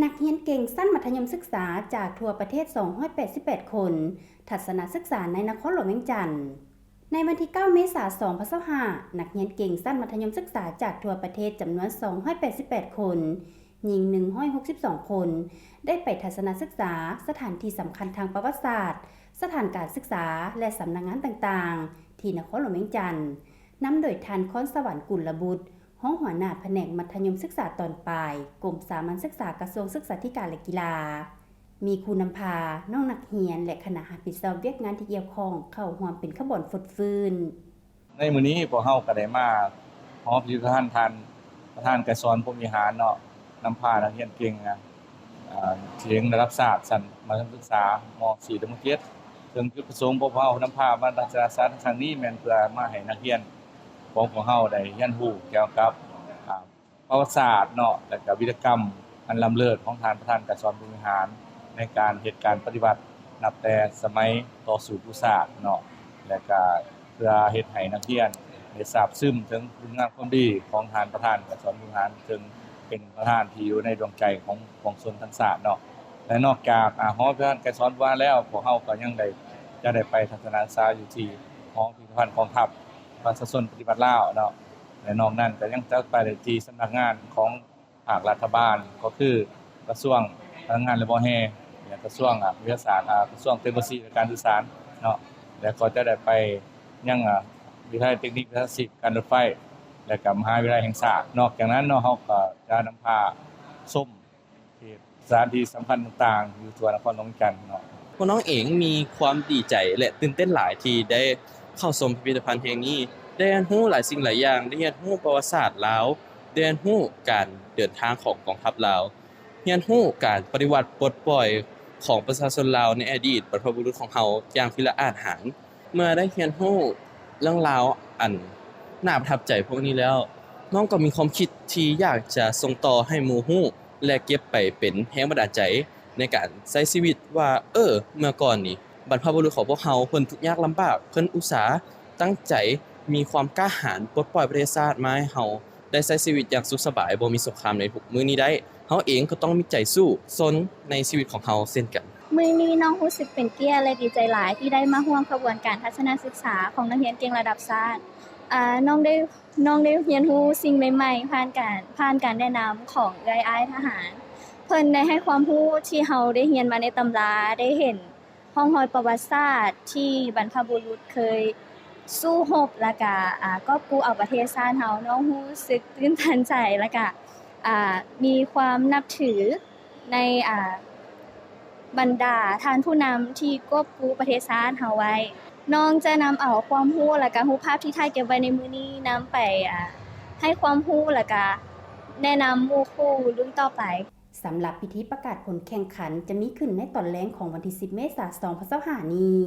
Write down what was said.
ນັກຮຽນເກັ່ງຊັ້ນມັດທະຍົມສຶກສາຈາກທົ່ວປະເທດສອງຮ້ອຍແປດສິບແປດຄົນ ທັດສະນະສຶກສາໃນນະຄອນຫຼວງວຽງຈັນ. ໃນວັນທີເກົ້າເມສາສອງພັນຊາວຫ້າ ນັກຮຽນເກັ່ງຊັ້ນມັດທະຍົມສຶກສາຈາກທົ່ວປະເທດຈຳນວນສອງຮ້ອຍແປດສິບແປດຄົນ, ຍິງໜຶ່ງຮ້ອຍຫົກສິບສອງຄົນ ໄດ້ໄປທັດສະນະສຶກສາສະຖານທີ່ສຳຄັນທາງປະຫວັດສາດ, ສະຖານການສຶກສາ ແລະ ສຳນັກງານຕ່າງໆ ທີ່ນະຄອນຫຼວງວຽງຈັນ, ນຳໂດຍທ່ານ ຄອນສະຫວັນ ກຸນລະບຸດ, ຮອງຫົວໜ້າພະແນກມັດທະຍົມສຶກສາຕອນປາຍ, ກົມສາມັນສຶກສາ ກະຊວງສຶກສາທິການ ແລະ ກິລາ. ມີຄູນຳພາ, ນ້ອງນັກຮຽນ ແລະ ຄະນະຮັບຜິດຊອບວຽກງານທີ່ກ່ຽວຂ້ອງເຂົ້າຮ່ວມເປັນຂະບວນຟົດຟື້ນ. ໃນມື້ນີ້ພວກເຮົາກໍໄດ້ມາຫໍພິພິທະພັນທ່ານປະທານໄກສອນ ພົມວິຫານເນາະ, ນຳພານັກຮຽນເກັ່ງ ອາ ເກັ່ງລະດັບຊາດຊັ້ນມັດທະຍົມສຶກສາ ມ.ສີ່ ເຖິງ ມ.ເຈັດ ເຊິ່ງຈຸດປະສົງພວກເຮົານຳພາມາທັດສະນະສຶກສາໃນຄັ້ງນີ້ ແມ່ນເພື່ອມາໃຫ້ນັກຮຽນຂອງພວກເຮົາໄດ້ຮຽນຮູ້ກ່ຽວກັບ ອາ ປະຫວັດສາດເນາະ ແລະ ກະວິລະກຳອັນລ້ຳເລີດຂອງທ່ານປະທານໄກສອນ ພົມວິຫານ ໃນການເຮັດການປະຕິວັດນັບແຕ່ສະໄໝຕໍ່ສູ້ກູ້ຊາດເນາະ ແລະ ກະເພື່ອເຮັດໃຫ້ນັກຮຽນໄດ້ຊາບຊຶມເຖິງຄຸນງາມຄວາມດີຂອງທ່ານປະທານໄກສອນ ພົມວິຫານ ເຊິ່ງເປັນປະທານທີ່ຢູ່ໃນດວງໃຈຂອງປວງຊົນທັງຊາດເນາະ ແລະ ນອກຈາກ ອາ ຫໍພິພິທະພັນໄກສອນ ວ່າແລ້ວ ພວກເຮົາກໍຍັງໄດ້ ຈະໄດ້ໄປທັດສະນະສຶກສາຢູ່ທີ່ຫໍພິພິທະພັນກອງທັບປະຊາຊົນປະຕິວັດລາວເນາະ ແລະ ນອກນັ້ນກໍຍັງຈະໄປໄດ້ທີ່ສຳນັກງານຂອງ ພາກລັດຖະບານ ກໍຄືກະຊວງພະລັງງານ ແລະ ບໍ່ແຮ່ ແລະ ກະຊວງ ອາ ວິທະຍາສາດ ອາ ກະຊວງເຕັກໂນໂລຊີ ແລະ ການສື່ສານເນາະ ແລະ ກໍຈະໄດ້ໄປຍັງ ອາ ວິທະຍາໄລເຕັກນິກວິຊາຊີບການລົດໄຟ ແລະ ກະມະຫາວິທະຍາໄລແຫ່ງຊາດ. ນອກຈາກນັ້ນເນາະ ເຮົາກໍຈະນຳພາຊົມເຂດສະຖານທີ່ສຳຄັນຕ່າງໆ ຢູ່ທົ່ວນະຄອນຫຼວງວຽງຈັນເນາະ. ພວກນ້ອງເອງມີຄວາມດີໃຈ ແລະ ຕື່ນເຕັ້ນຫຼາຍທີ່ໄດ້ເຂົ້າຊົມພິພິທະພັນແຫ່ງນີ້, ໄດ້ຮຽນຮູ້ຫຼາຍສິ່ງຫຼາຍຢ່າງ, ໄດ້ຮຽນຮູ້ປະຫວັດສາດລາວ, ໄດ້ຮຽນຮູ້ການເດີນທາງຂອງກອງທັບລາວ, ຮຽນຮູ້ການປະຕິວັດປົດປ່ອຍຂອງປະຊາຊົນລາວໃນອະດີດບັນພະບຸລຸດຂອງເຮົາຢ່າງພິລະອາດຫານ. ເມື່ອໄດ້ຮຽນຮູ້ເລື່ອງລາວອັນໜ້າປະທັບໃຈພວກນີ້ແລ້ວ, ນ້ອງກໍມີຄວາມຄິດທີ່ຢາກຈະສົ່ງຕໍ່ໃຫ້ໝູ່ຮູ້ ແລະ ເກັບໄປເປັນແຮງບັນດານໃຈໃນການໃຊ້ຊີວິດວ່າ, ເອີ, ເມື່ອກ່ອນນີ້ ບັນພະບຸລຸດຂອງພວກເຮົາເພິ່ນທຸກຍາກລຳບາກ, ເພິ່ນອຸດສາຕັ້ງໃຈ, ມີຄວາມກ້າຫານ, ປົດປ່ອຍປະເທດຊາດມາໃຫ້ເຮົາໄດ້ໃຊ້ຊີວິດຢ່າງສຸກສະບາຍ, ບໍ່ມີສົງຄາມໃນທຸກມື້ນີ້ໄດ້. ເຮົາເອງກໍຕ້ອງມີໃຈສູ້ຊົນໃນຊີວິດຂອງເຮົາເຊັ່ນກັນ. ມື້ນີ້ນ້ອງຮູ້ສຶກເປັນກຽດ ແລະ ດີໃຈຫຼາຍທີ່ໄດ້ມາຮ່ວມຂະບວນການທັດສະນະສຶກສາຂອງນັກຮຽນເກັ່ງລະດັບຊາດ. ອາ, ນ້ອງໄດ້, ນ້ອງໄດ້ຮຽນຮູ້ສິ່ງໃໝ່ໆ ຜ່ານການ, ຜ່ານການແນະນຳຂອງເອື້ອຍອ້າຍທະຫານ. ເພິ່ນໄດ້ໃຫ້ຄວາມຮູ້ທີ່ເຮົາໄດ້ຮຽນມາໃນຕຳລາ, ໄດ້ເຫັນ ຮ່ອງຮອຍປະຫວັດສາດທີ່ບັນພະບຸລຸດເຄີຍສູ້ຮົບ ແລ້ວກະ ອາ ກອບກູ້ເອົາປະເທດຊາດເຮົາ. ນ້ອງຮູ້ສຶກຕື່ນຕັນໃຈ ແລ້ວກະ ອາ ມີຄວາມນັບຖືໃນ ອາ ບັນດາທ່ານຜູ້ນຳທີ່ກອບກູ້ປະເທດຊາດເຮົາໄວ້. ນ້ອງຈະນຳເອົາຄວາມຮູ້ ແລ້ວກະຮູບພາບທີ່ຖ່າຍເກັບໄວ້ໃນມື້ນີ້ນຳໄປ ອາ ໃຫ້ຄວາມຮູ້ ແລ້ວກະແນະນຳໝູ່ຄູ່ລຸ້ນຕໍ່ໄປ. ສຳລັບພິທີປະກາດຜົນແຂ່ງຂັນຈະມີຂຶ້ນໃນຕອນແລງຂອງວັນທີສິບເມສາສອງພັນຊາວຫ້ານີ້.